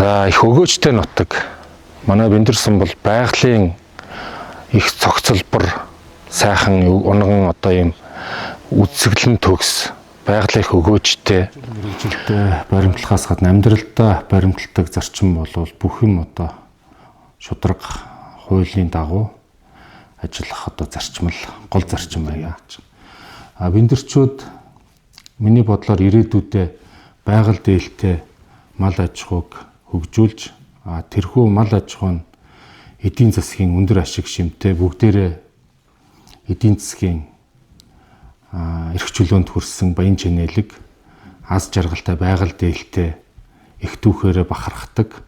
За их өгөөжтэй нутаг. Манай Бэндэр сум бол байгалийн их цогцолбор сайхан унган одоо ийм үзэсгэлэн төгс байгалийн их өгөөжтэй. Мэргэжилдээ баримтлахаас гадна амьдралдаа баримталдаг зарчим бол бүх юм одоо шударга хуулийн дагуу ажиллах одоо зарчмал гол зарчим байна. А бэндэрчүүд миний бодлоор ирээдүйдээ байгаль дээлтэй мал аж ахуйг хөгжүүлж тэрхүү мал аж ахуй нь эдийн засгийн өндөр ашиг шимтэй бүгдээрээ эдийн засгийн эрх чөлөөнд хүрсэн баян чинээлэг аз жаргалтай байгаль дээлтэй их түүхээрээ бахархдаг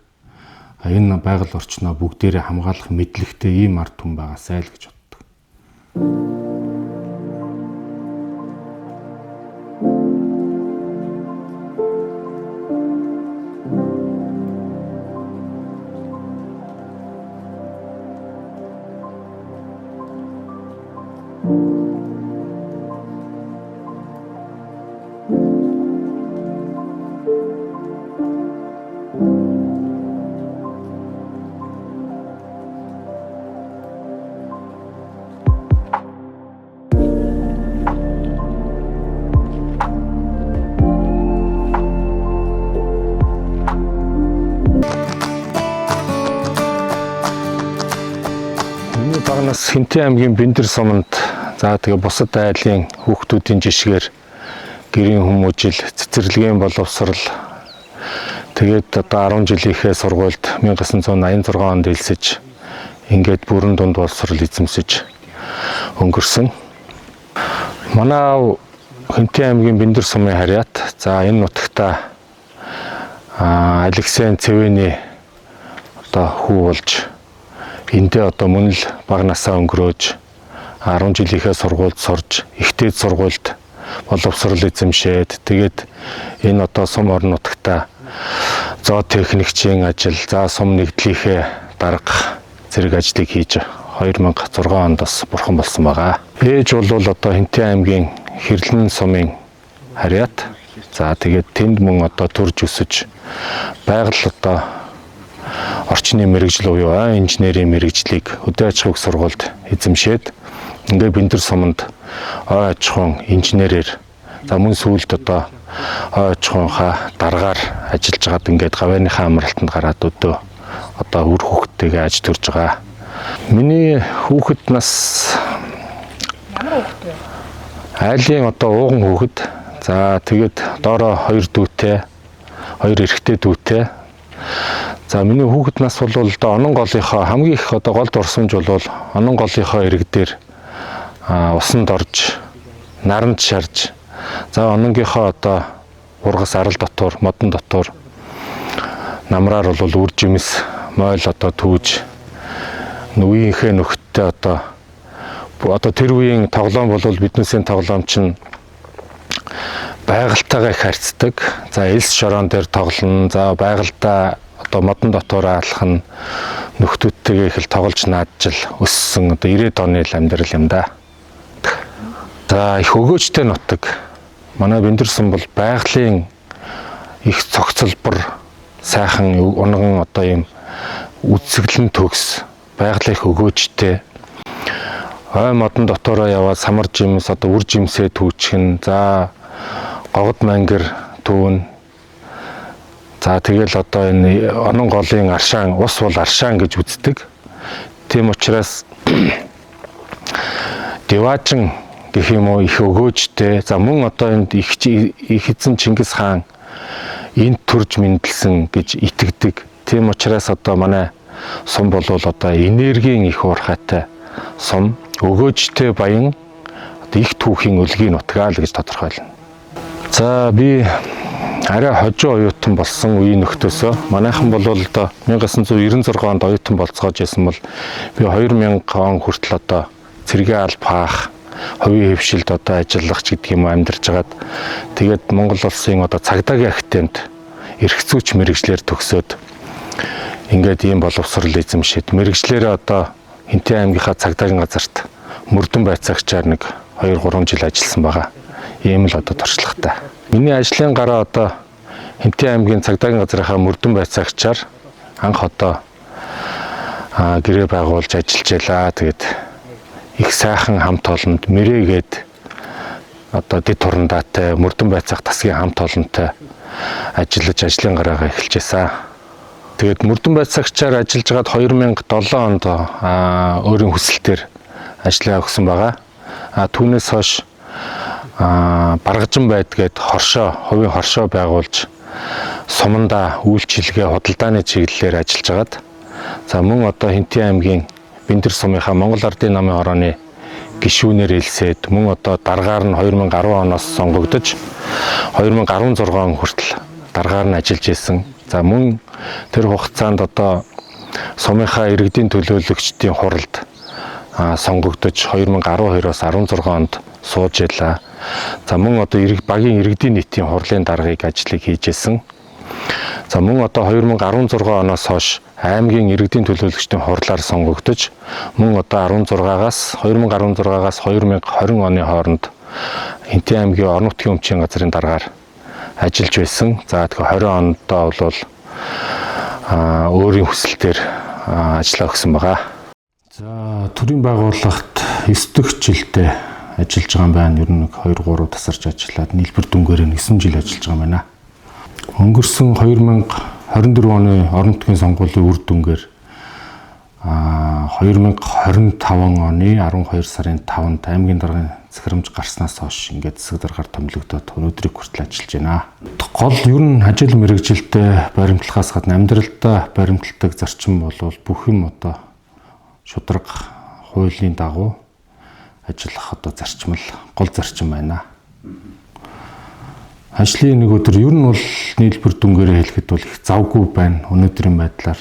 энэ байгаль орчноо бүгдээрээ хамгаалах мэдлэгтэй ийм ард түмэн байгаасай л гэж боддог. Миний бага нас Хэнтийн аймгийн Бэндэр суманд за тэгээ бусад айлын хүүхдүүдийн жишгээр гэрийн хүмүүжил, цэцэрлэгийн боловсрал тэгээд одоо 10 жилийнхээ сургуульд 1986 онд элсэж ингээд бүрэн дунд боловсрал эзэмсэж өнгөрсөн. Манай аав Хэнтийн аймгийн Бэндэр сумын харьяат. За энэ нутагта Алексей Цэвэний одоо хүү болж эндээ одоо мөн л бага насаа өнгөрөөж 10 жилийнхээ сургуульд сурж, ихтэй сургуульд боловсрал эзэмшээд тэгээд энэ одоо сум орон нутагта зоотехникчийн ажил, за сум нэгдлийнхээ дарга зэрэг ажлыг хийж 2006 онд бас бурхан болсон байгаа. Ээж бол одоо Хэнтийн аймгийн Хэрлэн сумын харьяат. За тэгээд тэнд мөн одоо төрж өсөж байгаль одоо орчны мэргэжил буюу инженерийн мэргэжлийг хөдөө аж ахуйн сургуульд эзэмшээд ингээ Бэндэр суманд ой аж ахуйн инженерээр за мөн сүүлд одоо ой аж ахуйнхаа даргаар ажиллаж байгаад ингээд гавьяаныхаа амралтанд гараад өдөө одоо үр хүүхдтэйгээ аж төрж байгаа. Миний хүүхэд нас Ямар хүүхэд вэ? Айлын одоо ууган хүүхэд. За тэгээд доороо хоёр дүүтэй, хоёр эрэгтэй дүүтэй. За миний хүүхэд нас бол одоо онон голынхоо хамгийн их одоо гол дурсамж бол онон голынхоо ирэг дээр усанд орж, наранд шарж, за ононгийнхоо одоо ургас арал дотор, модон дотор намраар бол үр жимс, мойл одоо түүж нүгийнхээ нөхдөд одоо тэр үеийн тоглоом бол биднээсийн тоглоом чинь байгальтайгаа их харьцдаг. За элс шорон дээр тоглоно. За байгальдаа одоо модон дотоороо алхна. Нөхдүүдтэйгээ их л тоглож наадчил өссөн одоо 90-ад оны л амьдрал юм да. За их өгөөжтэй нутаг. Манай Бэндэр сум бол байгалийн их цогцолбор сайхан унган одоо ийм үзэсгэлэн төгс байгалийн их өгөөжтэй ой модон дотоороо яваад самар жимс одоо үр жимсээ түүчихнэ. За гогд мангар түүнэ. За тэгэл одоо энэ онон голын аршаан ус бол аршаан гэж үздэг. Тийм учраас Диваажин гэх юм уу их өгөөжтэй. За мөн одоо энд их эзэн Чингис хаан энд төрж мэндэлсэн гэж итгэдэг. Тийм учраас одоо манай сум болвол одоо энергийн их уурхайтай сум, өгөөжтэй баян одоо их түүхийн өлгийн нутгаа л гэж тодорхойлно. За би арай хожуу оюутан болсон үеийн нөхдөөсөө манайхан бол одоо 1996 онд оюутан болцоож исэн бол би 2000 он хүртэл одоо цэргийн аль паах хувийн хэвшилд одоо ажиллах ч гэдэг юм амьдарч хагаад тэгээд Монгол улсын одоо цагдаагийн академид эрх зүйч мэрэгжлэр төгсөөд ингээд ийм боловсрол эзэмшээд мэрэгжлээрээ одоо Хэнтийн аймгийнхаа цагдаагийн газарт мөрдөн байцаагчаар нэг 2-3 жил ажилласан байгаа. Ийм л одоо туршлагатай. Миний ажлын гараа одоо Хэнтийн аймгийн цагдаагийн газрынхаа мөрдөн байцаагчаар анх одоо гэрээ байгуулж ажиллаж байлаа. Тэгээд их сайхан хамт олонд мэрээгээд одоо дэд хурандаатай мөрдөн байцаах тасгийн хамт олонтой ажиллаж ажлын гараагаа эхэлж байсан. Тэгээд мөрдөн байцаагчаар ажиллаж байгаад 2007 онд өөрийн хүсэлтээр ажлаа өгсөн байгаа. Түүнээс хойш баргажин байдгээд хоршоо, хувийн хоршоо байгуулж сумандаа үйлчилгээ худалдааны чиглэлээр ажиллаж байгаад за мөн одоо Хэнтийн аймгийн Бэндэр сумынхаа Монгол Ардын намын хорооны гишүүнээр элсээд мөн одоо даргаар нь 2010 оноос сонгогдож 2016 он хүртэл даргаар нь ажиллаж исэн. За мөн тэр хугацаанд одоо сумынхаа иргэдийн төлөөлөгчдийн хуралд сонгогдож 2012-оос 16 онд сууж байлаа. За мөн одоо багийн иргэдийн нийтийн хурлын даргыг ажлыг хийж исэн. За мөн одоо 2016 оноос хойш аймгийн иргэдийн төлөөлөгчдийн хурлаар сонгогдож мөн одоо 16-аас 2016-аас 2020 оны хооронд Хэнтийн аймгийн орон нутгийн өмчийн газрын даргаар ажиллаж байсан. За тэгэхээр 20 онд бол өөрийн хүсэлтээр ажиллаа өгсөн байгаа. За төрийн байгууллагт 9 дэх жилдээ ажиллаж байгаа юм байна. Ер нь 2 3 тасарч ажиллаад нийлбэр дүнгээр нь 9 жил ажиллаж байгаа юм байна. Өнгөрсөн 2024 оны орон нутгийн сонгуулийн үр дүнгээр 2025 оны 12 сарын 5-нд аймгийн даргын захирамж гарснаас хойш ингээд засаг даргаар томилогдоод өнөөдрийг хүртэл ажиллаж байна. Гол ер нь ажил мэргэжилдээ баримтлахаас гадна амьдралдаа баримталдаг зарчим бол бүх юм одоо шударга хуулийн дагуу ажиллах одоо зарчмал гол зарчим байна. Ажлын нэг өдөр ер нь бол нийлбэр дүнгээрээ хэлэхэд бол их завгүй байна. Өнөөдрийн байдлаар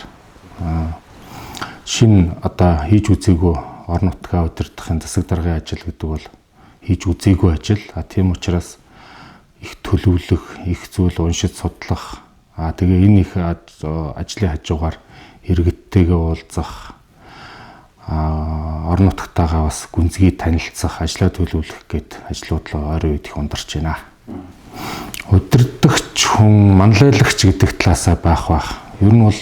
шинэ одоо хийж үзээгүй орон нутгаа удирдахын засаг даргын ажил гэдэг бол хийж үзээгүй ажил. Тийм учраас их төлөвлөх, их зүйл уншиж судлах, тэгээ энэ их ажлын хажуугаар иргэдтэйгээ уулзах, орон нутгтайгаа бас гүнзгий танилцах, ажлаа төлөвлөх гээд ажлууд л ойрын үед их ундарч байна. Удирдагч хүн, манлайлагч гэдэг талаасаа байх байх. Ер нь бол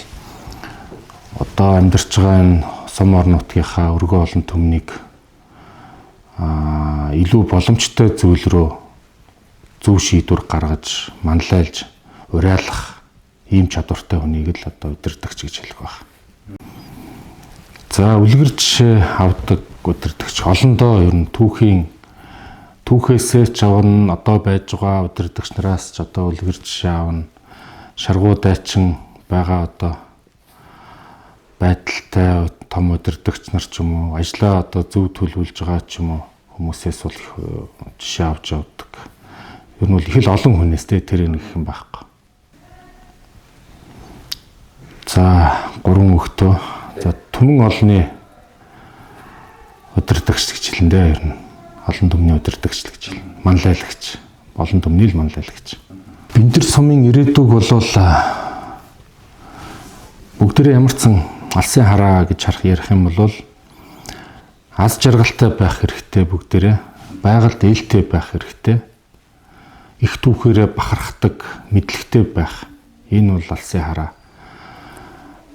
одоо амьдарч байгаа энэ сум орон нутгийнхаа өргөн олон түмнийг илүү боломжтой зүйл рүү зөв шийдвэр гаргаж, манлайлж, уриалах ийм чадвартай хүнийг л одоо удирдагч гэж хэлэх байх. За үлгэр жишээ авдаг удирдагч олондоо ер нь түүхээсээ ч авна, одоо байж байгаа удирдагч нараас ч одоо үлгэр жишээ авна. Шаргуу дайчин байгаа одоо байдалтай том удирдагч нар ч юм уу, ажлаа одоо зөв төлөвлөж байгаа ч юм уу хүмүүсээс бол их жишээ авч явдаг. Ер нь бол их л олон хүнээс те тэр нэг юм байхгүй. За 3 өгтөө. За түмэн олны удирдагч гэж хэлнэ дээ ер нь. Олон түмний удирдагч л гэж хэлнэ. Манлайлагч. Олон түмний л манлайлагч. Бэндэр сумын ирээдүг бол бүгдээрээ ямар ч сан алсын хараа гэж харах ярих юм бол аз жаргалтай байх хэрэгтэй бүгдээрээ. Байгальд ээлтэй байх хэрэгтэй. Их түүхээрээ бахархдаг, мэдлэгтэй байх. Энэ бол алсын хараа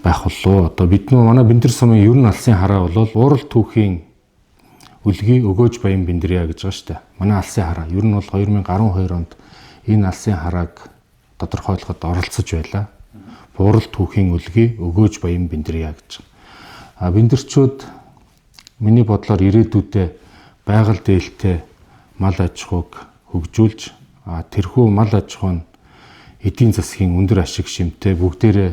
байх болов. Одоо бид нөө манай Бэндэр сумын ер нь алсын хараа бол уурал түүхийн үлгий өгөөж баян Бэндэрья гэж байгаа шүү дээ. Манай алсын хараа ер нь бол 2012 онд энэ алсын харааг тодорхойлоход оролцож байлаа. Буурал түүхийн үлгий өгөөж баян Бэндэрья гэж. Бэндэрчүүд миний бодлоор ирээдүйдээ байгаль дээлтэй мал аж ахуйг хөгжүүлж, тэрхүү мал аж ахуй нь эдийн засгийн өндөр ашиг шимтэй бүгдээрээ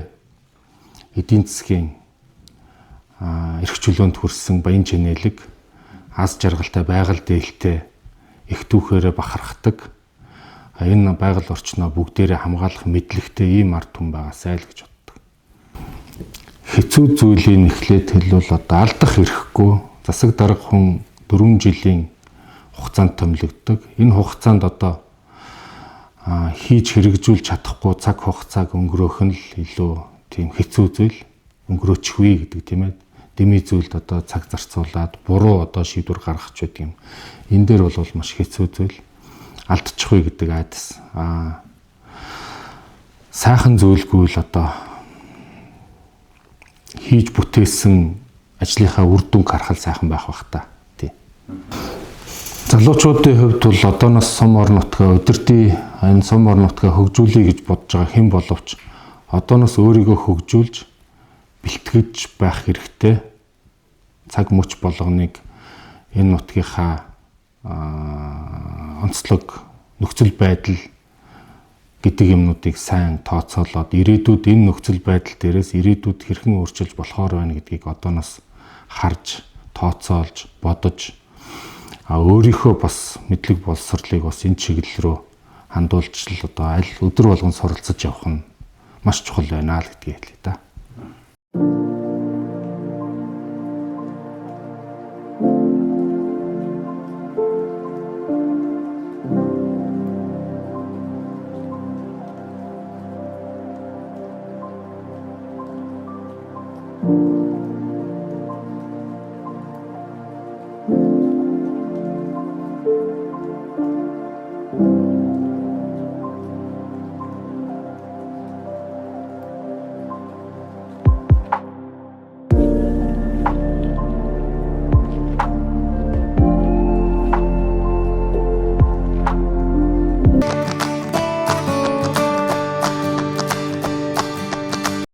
эдийн засгийн эрх чөлөөнд хүрсэн баян чинээлэг аз жаргалтай байгаль дээлтэй их түүхээрээ бахархдаг энэ байгаль орчноо бүгдээрээ хамгаалах мэдлэгтэй ийм ард түмэн байгаасай л гэж боддог. Хэцүү зүйлийг эхлээд хэлбэл одоо алдах эрхгүй засаг дарга хүн 4 жилийн хугацаанд томилогддог. Энэ хугацаанд одоо хийж хэрэгжүүлж чадахгүй цаг хугацааг өнгөрөөх нь л илүү тийм хэцүү зүйл өнгөрөөчихвээ гэдэг тийм ээ. Дэмий зүйлд одоо цаг зарцуулаад буруу одоо шийдвэр гаргах ч гэдэг юм. Энэ дээр бол маш хэцүү зүйл. Алдчихвээ гэдэг айдас. Сайхан зүйлгүй л одоо хийж бүтээсэн ажлынхаа үр дүнг харахад сайхан байх бах та. Тий. Залуучуудын хувьд бол одооноос сум орон нутгаа удирдъя, энэ сум орон нутгаа хөгжүүлье гэж бодож байгаа хэн боловч одооноос өөрийгөө хөгжүүлж бэлтгэж байх хэрэгтэй. Цаг мөч болгоныг энэ нутгийнхаа онцлог нөхцөл байдал гэдэг юмнуудыг сайн тооцоолоод ирээдүйд энэ нөхцөл байдал дээрээс ирээдүйд хэрхэн өөрчилж болохоор байна гэдгийг одооноос харж, тооцоолж, бодож өөрийнхөө бас мэдлэг боловсролыг бас энэ чиглэл рүү хандуулж л одоо аль өдөр болгон суралцаж явах нь маш чухал байна л гэдгийг хэлье да. Thank